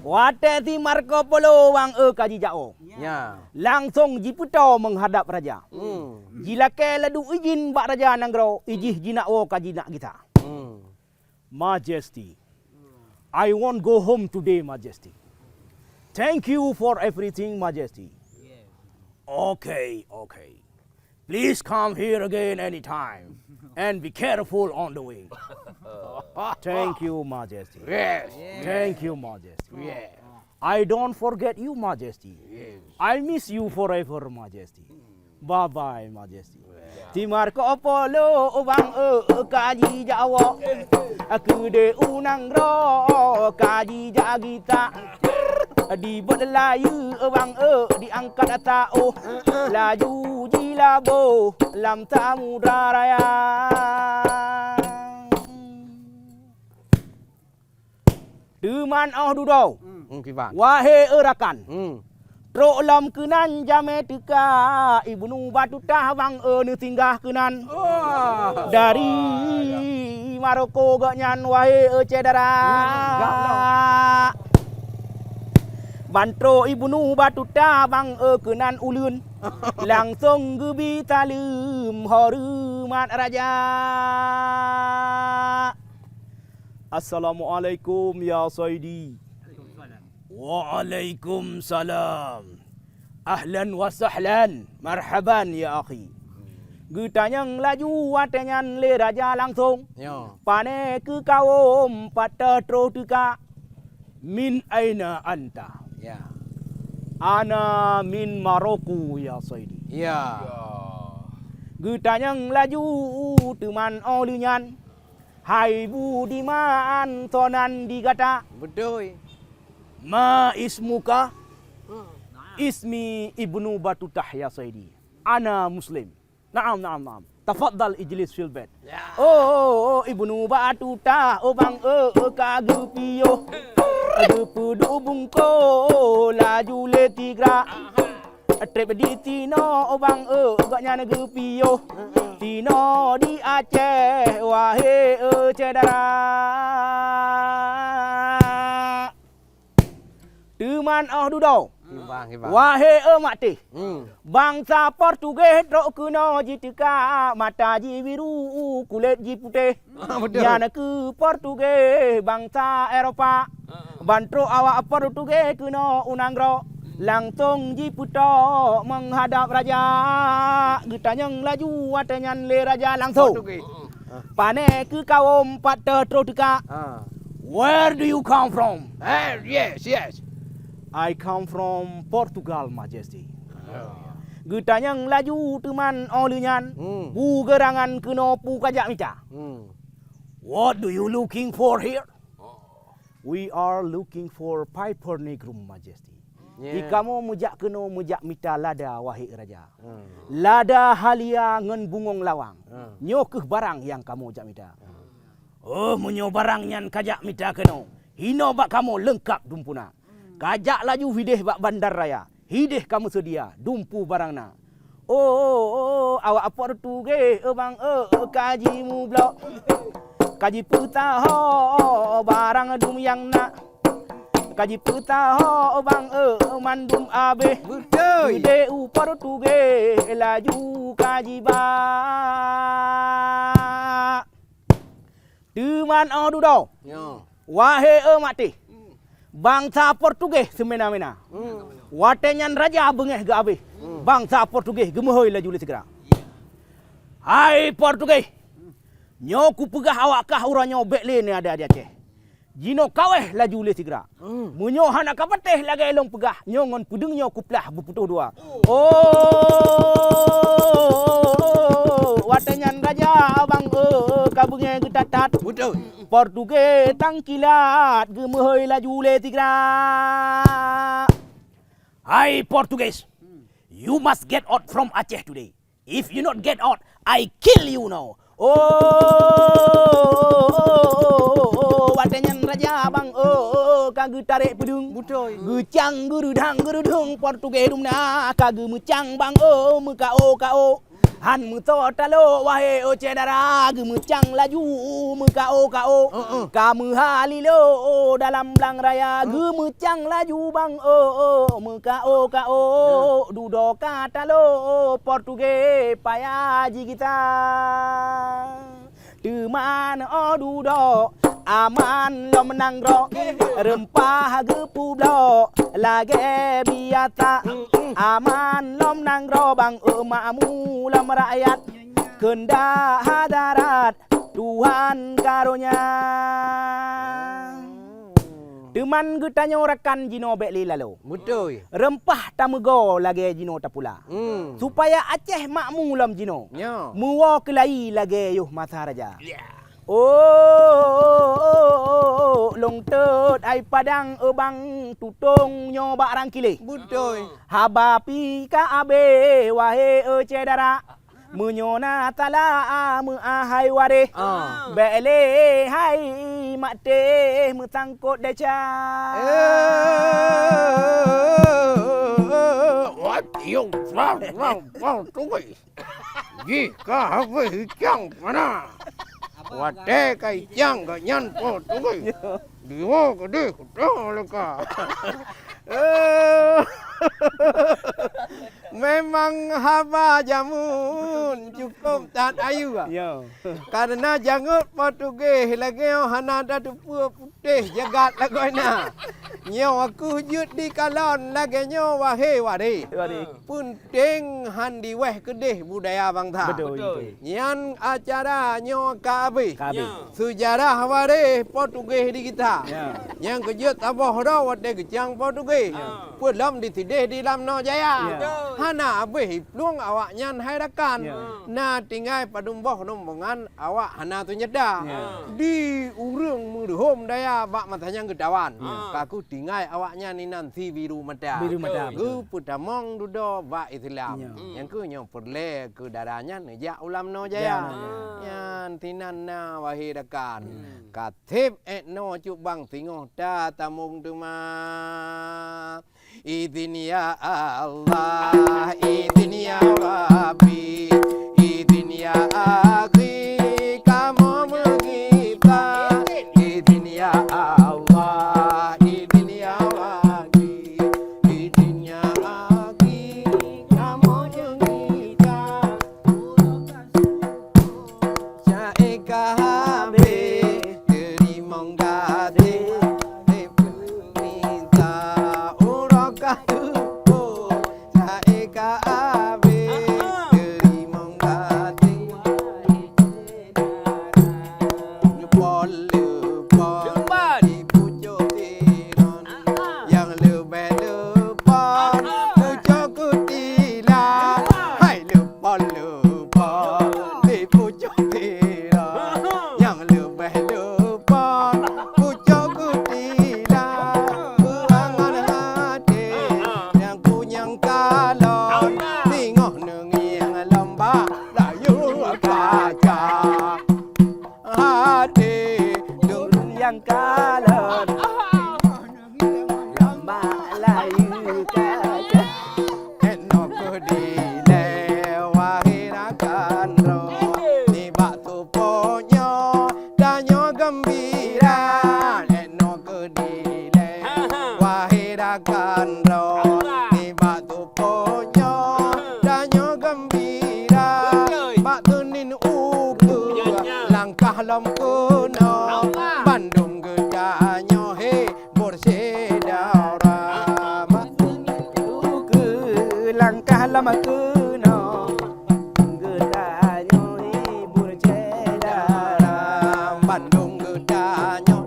Watée si Marco Polo bang, eh, ka jijak woe. Ya. Langsong jipeutoe meuhadab raja. Hmm. Jilakée ladum idin bak raja nanggroe, ijih jinak woe ka jinak gisa. Hmm. "Majesty, I won't go home today, Majesty. Thank you for everything, Majesty. Okay, okay. Please come here again anytime. And be careful on the way. Thank you, Majesty. Yes. Thank you, Majesty. Yes. I don't forget you, Majesty. Yes. I miss you forever, Majesty. Bye bye, Majesty. Timar keu Apollo, oh bang, eh, ka jijak awak. Keudeh u nanggroe, ka jijak gita. Di bot layeue, oh bang, eh, diangkat ata, oh. Laju jilaboh lam Samudra Raya. Teuman óh dudoe, Hmm, kiban. Wahé e rakan, Hmm. trok lom keunan jamé teuka Ibnu Batutah bang e neusinggah keunan. Wah. Dari Maroko gobnyan, wahé e syedara. Hmm, gap lom. Ban trok Ibnu Batutah bang e keunan uleuen, langsong geubi saleuem horeumat raja. Assalamualaikum ya Saidi. Waalaikumsalam. Ahlan wa sahlan, marhaban ya akhi. Geutanyong laju watée nyan lé raja langsong. Ya. Pané keu kawom pat teutroh teuka. Min aina anta? Ya. Ana min Maroko ya Saidi. Ya. Geutanyong laju teuman óh lheueh nyan. Hai bu, diman sonan di gata? Beutôi. Ma ismuka? Hmm. Ismi Ibnu Batutah ya Saidi. Ana Muslim. Naam, naam, naam. Tafaddal ijlis fil bait. Ya. Oh, oh, oh, Ibnu Batutah, oh bang, eh, eh, ka geupiôh. Geupeuduek bungkôh laju lé sigra. Treb di sinoe, oh bang, eh, gobnyan geupiôh. Sinoe di Aceh, wahé, eh, syedara. Teuman óh dudoe, Kiban, kiban. Wahé, eh, mak teh. Hmm. Bansa Portugis trok keunoe jiteuka, mata jih biru, kulét jih putéh. Ah, beutôi. Nyan keuh Portugis bansa Eropa. Ban trok awak Portugis keunoe u nanggroe, langsong jipeutok meuhadab raja. Geutanyong laju watée nyan lé raja langsong. Portugis. Pané keu kawom pat teutroh teuka. Ha. Where do you come from? Eh, yes, yes. I come from Portugal, Majesty. Ya. Geutanyong laju teuman óh lheueh nyan, Hmm. bu geurangan keunoe pu kajak mita. Hmm. What do you looking for here? We are looking for Piper Negrum, Majesty. Ya. Di kamoe meujak keunoe meujak mita lada, wahé raja. Hmm. Lada halia ngon bungong lawang. Hmm. Nyoe keuh barang nyang kamoe jak mita. Hmm. Oh, meunyoe barang nyan kajak mita keunoe, hinoe bak kamoe leungkap dumpeue na. Kajak laju hideh bak bandar raya, hideh kamoe seudia dumpeue barang na. Oh, oh, oh, awak Portugis, eh, bang, eh, eh, ka jimublok. Ka jipeusaho barang dum nyang na. Ka jipeusaho bang, eh, mandum abéh. Beutôi. Udeb u Portugis laju ka jiba. Teuman óh dudoe. Nyoe. Wahé, eh, mak teh. Bansa Portugis seumena-mena. Hmm. Watée nyan raja beungéh geuabéh. Hmm. Bansa Portugis geumeuhôi laju lé sigra. Hai Portugis! Nyoe kupeugah awak kah uroe nyoe bék lé neuada di Aceh. Jinoe kawéh laju lé sigra. Hmm. Meunyoe hana kapatéh lagée lôn peugah, nyoe ngon peudeueng nyoe kuplah beuputôh dua. Oh, watée nyan raja bang, oh, ka beungéh geutatat. Beutôi. Portugis tangkilat geumeuhôi laju lé sigra. Hai Portugis, you must get out from Aceh today. If you not get out, I kill you now. Oh, watée nyan raja bang, oh, ka geutarek peudeueng. Beutôi. Geucang geureudang-geureudong Portugis dum na ka geumeucang bang, oh, meukao-kao. Han meusoe talok wahé, oh, syedara, geumeucang laju meukao-kao. Heeh. Ka meuhalilo, oh, dalam blang raya, geumeucang laju bang, oh, oh, meukao-kao. Ya. Dudoe ka talok, oh, Portugis payah jigita. Teuman óh dudoe, Aman lom nanggroe, reumpah geupeublok lagèe biasa. Aman lom nanggroe, bang eu makmu lom rakyat. Keundak hadarat Tuhan karonya. Teuman geutanyoe rakan jinoe bèk lé laloe. Beutôi. Reumpah tameugoe lagèe jinoe tapula. Hmm. Supaya Aceh makmu lom jinoe. Nyo. Meuwoe keulayi lagèe yoh masa raja. Ya. Oh, lôn teuet hai padang, eu bang tutông nyoe bak rangkiléh. Beutôi. Haba pih ka abéh, wahé eu syedara. Meunyoe na salah meuahai waréh, ah, bèk lé hai mak téh meusangkot desya. Eh, wat, yong, wang, wang, wang, tunggu. Jih ka habéh icang mana? Watèe ka icang gobnyan po tunggu. Diwoe keudeh kuto leuka. Eh, memang haba jameun cukôp that ayue. Ya. Karena jangôt Portugis lagèe nyoe hana tateupeue putéh jagat lagoina. Nyoe aku jeuet dikalon lagèe nyoe, wahé waréh. Waréh. Peunteng han diwéh keudeh budaya bansa. Betul, betul. Nyan acara nyoe ka abéh. Ka abéh. Ya. Seujarah waréh Portugis di gita. Ya. Nyang keujeuet saboh droe watèe geucang Portugis. Ya. Peulom disidéh di Lamno Jaya. Ya. Betul. Hana abéh iplueng awaknyan hai rakan. Ya. Na tinggai padum boh rombongan awak hana seunjata. Ya. Di ureueng meureuhom daya bak masa nyan geutawan. Ya. Kaku tinggai awaknyan inan si biru mata. Biru mata, betul. Geupeutamong dudoe bak Islam. Ya. Nyang keuh nyoe peureulèe keu dara nyan neujak u Lamno Jaya. Ya, ya. Nyan sinan na wahé rakan. Hmm. Ka sép ék noe cut bang singoh tatamong teuma. Idhin ya Allah, idhin ya Rabbi, idhin ya akhi, kamoe meugita. Idhin ya Allah, idhin ya Rabbi, idhin ya akhi, kamoe meugita. Syèh ka habéh teurimong gaséh, eh, peumita uroe ka tuwoe. Syèh ka habéh teurimong gaséh, leupon-leupon di pucôk sidroe. Nyang leubèh leupon pucôk kutilak, hai leupon-leupon di pucôk sidroe. Nyang leubèh leupon pucôk kutilak, peuangan até nyang kunyang kalon, singoh neungieng lom bak layue kaca. Até deungon nyang kalon, lamba layue kaca. Ék noe keuh dilèe wahé rakan droe, nibak tupo nyoe tanyoe geumbira. Ék noe keuh dilèe wahé rakan droe, nibak tupo nyoe tanyoe geumbira. Bak teunin ukeue langkah lom keunoe, bandum geutanyoe hé beursyedara. Bak teunin ukeue langkah lom keunoe, geutanyoe hé beursyedara. Bandum geutanyoe